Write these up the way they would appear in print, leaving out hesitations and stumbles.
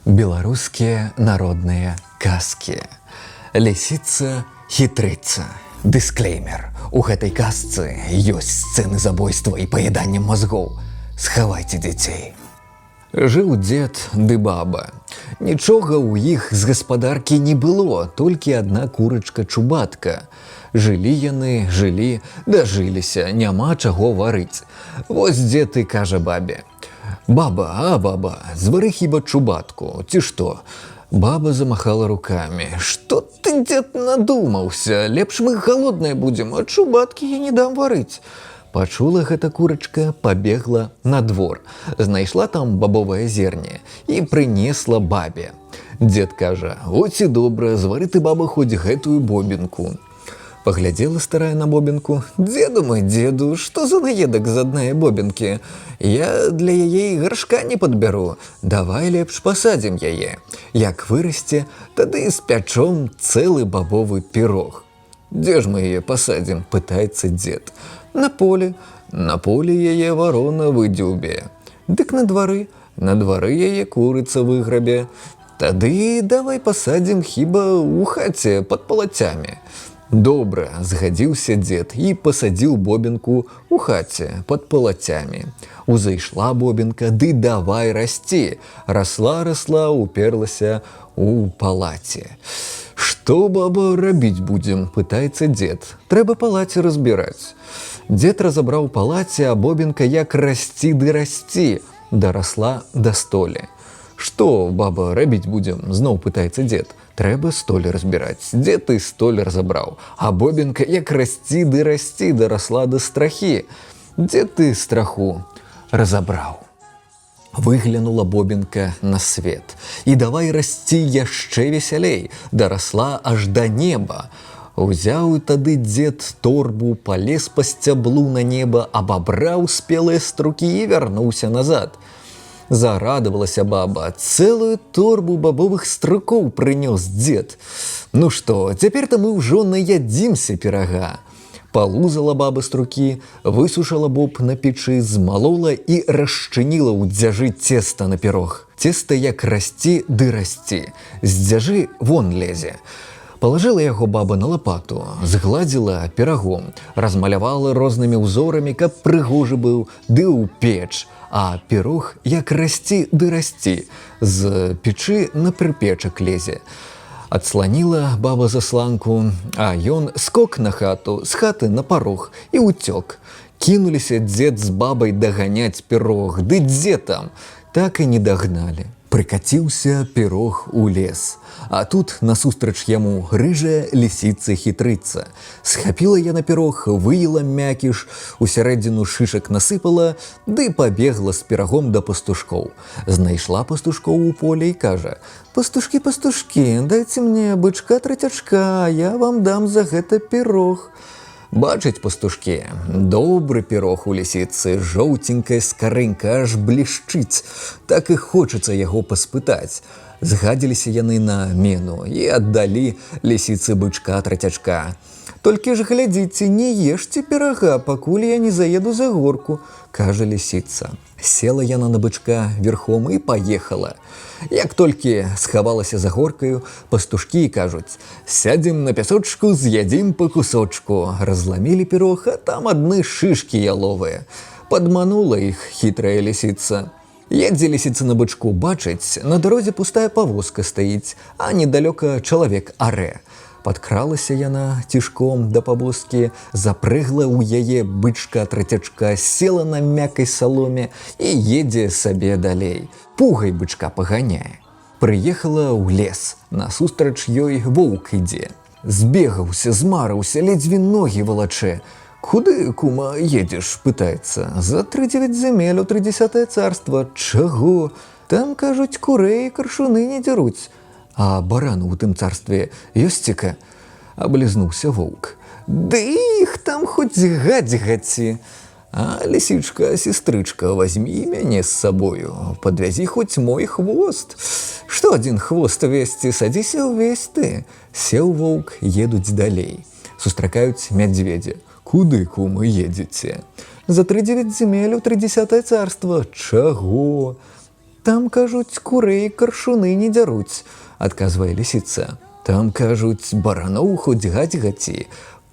Беларускія народныя казкі. Лісіца хітрыца. Дысклеймер. У гэтай казцы ёсць сцэны забойства і паядання мазгоў. Схавайце дзяцей. Жыў дзед ды баба. Нічога ў іх з гаспадаркі не было, толькі адна курачка чубатка. Жылі яны, жылі, дажыліся, няма чаго варыць. Вось дзед і кажа бабе: «Баба, а баба, звары хіба чубатку, ці што?» Баба замахала руками. «Што ты, дзед, надумаўся? Лепш мы галодныя будзем, а чубаткі я не дам варыць». Пачула гэта курачка, пабегла на двор, знайшла там бабовае зерне і прынесла бабе. Дзед кажа: «От і добра, звары ты, баба, хоць гэтую бобінку». Паглядзела старая на бобінку: «Дзеду мой, дзеду, што за наедак з адной бобінкі? Я для яе і гаршка не падбяру. Давай лепш пасадзім яе. Як вырасце, тады спячом цэлы бабовы пірог». «Дзе ж мы яе пасадзім?» — пытаецца дзед. «На поле». «На поле яе варона выдзюбе». «Дык на двары». «На двары яе курыца выграбе». «Тады давай пасадзім хіба ў хаце пад палацямі». «Добра», — згадзіўся дзед і пасадзіў бобінку ў хаце пад палацямі. Узышла бобінка, ды давай расці. Расла, расла, уперлася у палаці. «Што, баба, рабіць будзем?» — пытаецца дзед. «Трэба палаці разбіраць». Дзед разабраў палаці, а бобінка як расці ды расці, дарасла да столі. «Што, баба, рабіць будзем?» — зноў пытаецца дзед. «Трэба столь разбіраць». Дзед і столь разабраў. А бобінка як расці ды расці, дарасла да страхі. Дзед і страху разабраў. Выглянула бобінка на свет. І давай расці яшчэ весялей, дарасла аж да неба. Узяў тады дзед торбу, палез па сцяблу на неба, абабраў спелыя струкі і вярнуўся назад. Зарадавалася баба: «Цэлую торбу бабовых струкоў прынёс дзед. Ну што, цяпер-то мы ўжо наядзімся пірага». Палузала баба струкі, высушала боб на печы, змалола і расчыніла ў дзяжы цеста на пірог. Цеста як расці ды расці. З дзяжы вон лезе. Палажыла яго баба на лапату, згладзіла пірагом, размалявала рознымі ўзорамі, каб прыгожы быў, ды ў печ. А пірог як расці ды расці, з печы на прыпечак лезе. Адсланіла баба засланку, а ён скок на хату, з хаты на парог і ўцёк. Кінуліся дзед з бабай даганяць пірог, ды дзе там, так і не дагналі. Прыкаціўся пірог у лес. А тут насустрач яму рыжая лісіца хітрыца. Схапіла яна пірог, выела мякіш, у сярэдзіну шышак насыпала, ды пабегла з пірагом да пастушкоў. Знайшла пастушкоў у поле і кажа: «Пастушкі, пастушкі, дайце мне бычка трацячка, я вам дам за гэта пірог». Бачаць пастушкі: добры пірог у лісіцы, жоўценькая скарынка аж блішчыць, так і хочацца яго паспытаць. Згадзіліся яны на мену і аддалі лісіцы бычка трацячка. «Толькі ж глядзіце, не ешце пірага, пакуль я не заеду за горку», — кажа лісіца. Села яна на бычка верхом і паехала. Як толькі схавалася за горкаю, пастушкі і кажуць: «Сядзем на пясочку, з'ядзім па кусочку». Разламілі пірог, а там адны шышкі яловыя. Падманула іх хітрая лісіца. Едзе лісіца на бычку, бачыць, на дарозе пустая павозка стаіць, а недалёка чалавек арэ. Падкралася яна цішком да павозкі, запрэгла ў яе бычка трацячка, села на мяккай саломе і едзе сабе далей. Пугай бычка паганяе. Прыехала ў лес, насустрач ёй воўк ідзе. Збегаўся, змарыўся, ледзьве ногі валачэ. «Куды, кума, едзеш?» — пытаецца. «За трыдзевяць зямель у трыдзесятае царства». «Чаго?» «Там, кажуць, курэй і каршуны не дзяруць». «А барану ў тым царстве ёсціка?» — аблізнуўся воўк. «Ды іх там хоць гадзь гаці. А лісічка, сестрычка, возьми мяне з сабою, падвязі хоць мой хвост». «Што адзін хвост весці, садзіся ўвесь ты». Сеў воўк, едуць далей. Сустракаюць мядзведзя. «Куды, кумы, едзеце?» «За трыдзевяць зямель у трыдзесятае царства». «Чаго?» Там, кажуць, курэй каршуны не дзяруць, адказвае лісіца. Там, кажуць, бараноў хоць гаць гаці,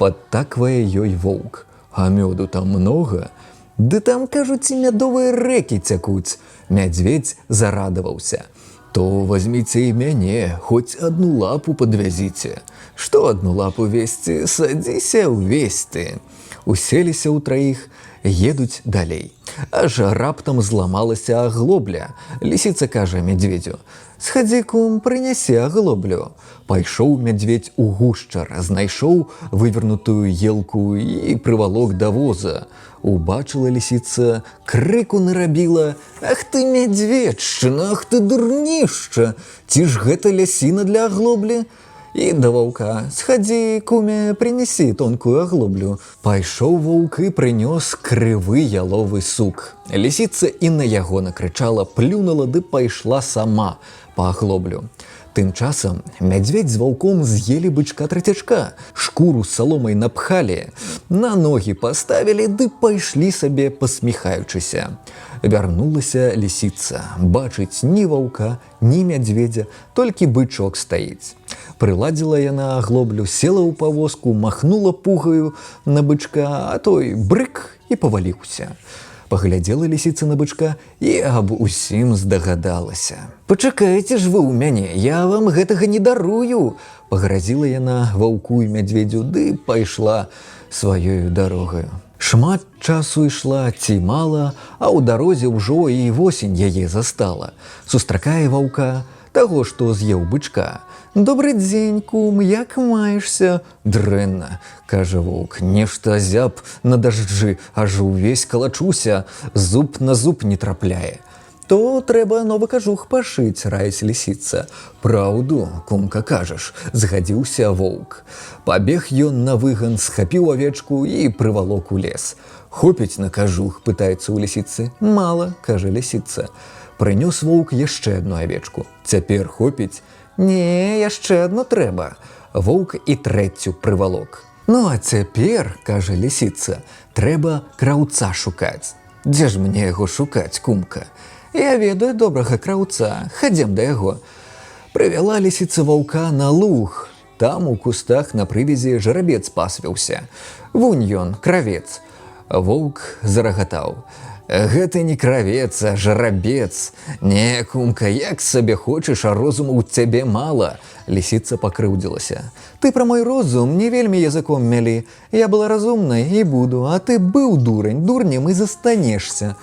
падтаквае ёй воўк. А мёду там многа. Ды там, кажуць, і мядовыя рэкі цякуць. Мядзведзь зарадаваўся. То возьміце і мяне, хоць одну лапу падвязіце. Што одну лапу весці, садзіся ўвесь ты. Уселіся ў траіх, едуць далей. Аж раптам зламалася аглобля. Лісіца кажа мядзведзю: « Схадзі, кум, прынясі аглоблю. Пайшоў мядзведзь у гушчар, знайшоў вывернутую елку і прывалок да воза. Убачыла лісіца, крыку нарабіла: « Ах ты мядзведчына, ах ты дурнішча, ці ж гэта лясіна для аглоблі? І да ваўка: схадзі, куме, прынясі тонкую аглоблю. Пайшоў воўк і прынёс крывы яловы сук. Лісіца і на яго накрычала, плюнула ды пайшла сама па аглоблю. Тым часам мядзведзь з ваўком з'елі бычка трацячка, шкуру з саломай напхалі, на ногі паставілі ды пайшлі сабе, пасміхаючыся. Вярнулася лісіца, бачыць, ні ваўка, ні мядзведзя, толькі бычок стаіць. Прыладзіла яна аглоблю, села ў павозку, махнула пугаю на бычка, а той брык і паваліўся. Паглядзела лісіца на бычка і аб усім здагадалася. Пачакайце ж вы ў мяне, я вам гэтага не дарую, пагразіла яна ваўку і мядзведзю ды пайшла сваёю дарогаю. Шмат часу ішла ці мала, а ў дарозе ўжо і восень яе застала. Сустракае ваўка, таго, што з'еў бычка. Добры дзень, кум, як маешся? Дрэнна, кажа воўк, нешта азяб на дажджы, аж увесь калачуся, зуб на зуб не трапляе. То трэба новы кажух пашыць, раіць лісіца. Праўду, кумка, кажаш, згадзіўся воўк. Пабег ён на выган, схапіў авечку і прывалок у лес. Хопіць на кажух, пытаецца ў лісіцы. Мала, кажа лісіца. Прынёс воўк яшчэ одну авечку. Цяпер хопіць? Не, яшчэ одну трэба. Воўк і трэцю прывалок. Ну а цяпер, кажа лісіца, трэба краўца шукаць. Дзе ж мне яго шукаць, кумка? Я ведаю добрага краўца, хадзем да яго. Прывяла лісіца ваўка на луг. Там у кустах на прывязі жарабец пасвіўся. Вунь ён, кравец. Воўк зарагатаў. Гэта не кравец, а жарабец. Не, кумка, як сабе хочаш, а розуму ў цябе мала. Лісіца пакрыўдзілася. Ты пра мой розум не вельмі языком мялі. Я была разумнай і буду, а ты быў дурань, дурнем і застанешся.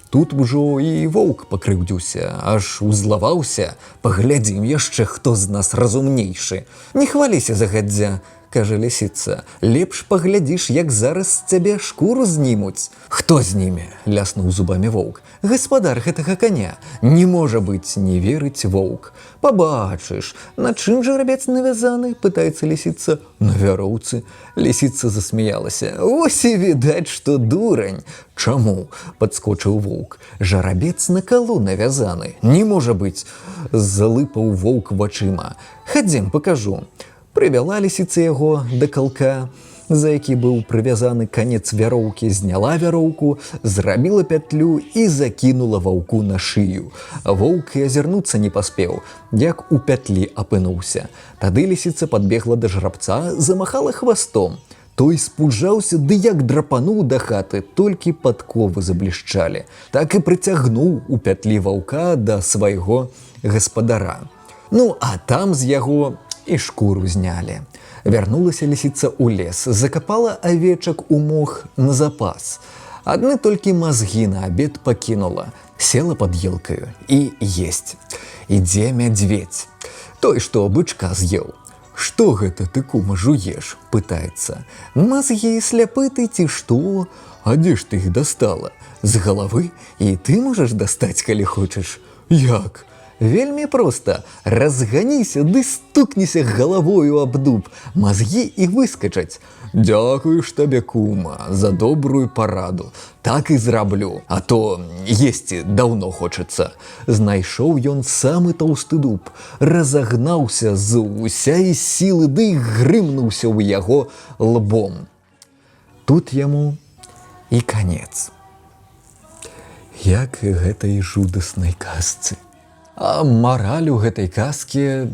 Тут ужо і воўк пакрыўдзіўся, аж узлаваўся. Паглядзім яшчэ, хто з нас разумнейшы. Не хваліся загадзя, кажа лісіца. Лепш паглядзіш, як зараз з цябе шкуру знімуць. Хто зніме? Ляснуў зубамі воўк. Гаспадар гэтага каня. Не можа быць, не верыць воўк. Пабачыш, на чым жарабец навязаны? Пытаецца лісіца. На вяроўцы. Лісіца засмяялася. Ось і відаць, што дурань. Чаму? Падскочыў воўк. Жарабец на калу навязаны. Не можа быць. Залыпаў воўк вачыма. Хадзем, пакажу. Прывяла лісіца яго да калка, за які быў прывязаны канец вяроўкі, зняла вяроўку, зрабіла пятлю і закінула ваўку на шыю. Воўк і азірнуцца не паспеў, як у пятлі апынуўся. Тады лісіца падбегла да жарабца, замахала хвастом. Той спужаўся ды як драпануў да хаты, толькі падковы заблішчалі. Так і прыцягнуў у пятлі ваўка да свайго гаспадара. Ну, а там з яго і шкуру знялі. Вярнулася лісіца ў лес, закапала авечак у мох на запас. Адны толькі мазгі на абед пакінула, села пад елкаю і есць. Ідзе мядзведзь. Той, што бычка з'еў. Што гэта ты, кума, жуеш? Пытаецца. Мазгі, сляпы ты ці што? А дзе ж ты іх дастала? З галавы, і ты можаш дастаць, калі хочаш. Як? Вельмі проста. Разганіся ды стукніся галавою аб дуб. Мазгі і выскачаць. Дзякую ж табе, кума, за добрую параду. Так і зраблю, а то есці даўно хочацца. Знайшоў ён самы таўсты дуб, разагнаўся з усяй сілы ды грымнуўся ў яго лбом. Тут яму і канец. Як і гэтай жудаснай казцы. А мараль у гэтай казкі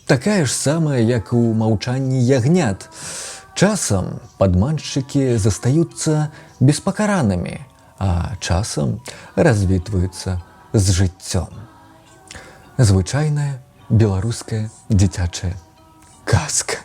такая ж самая, як у «Маўчанні ягнят». Часам падманшчыкі застаюцца беспакаранымі, а часам развітваюцца з жыццём. Звычайная беларуская дзіцячая казка.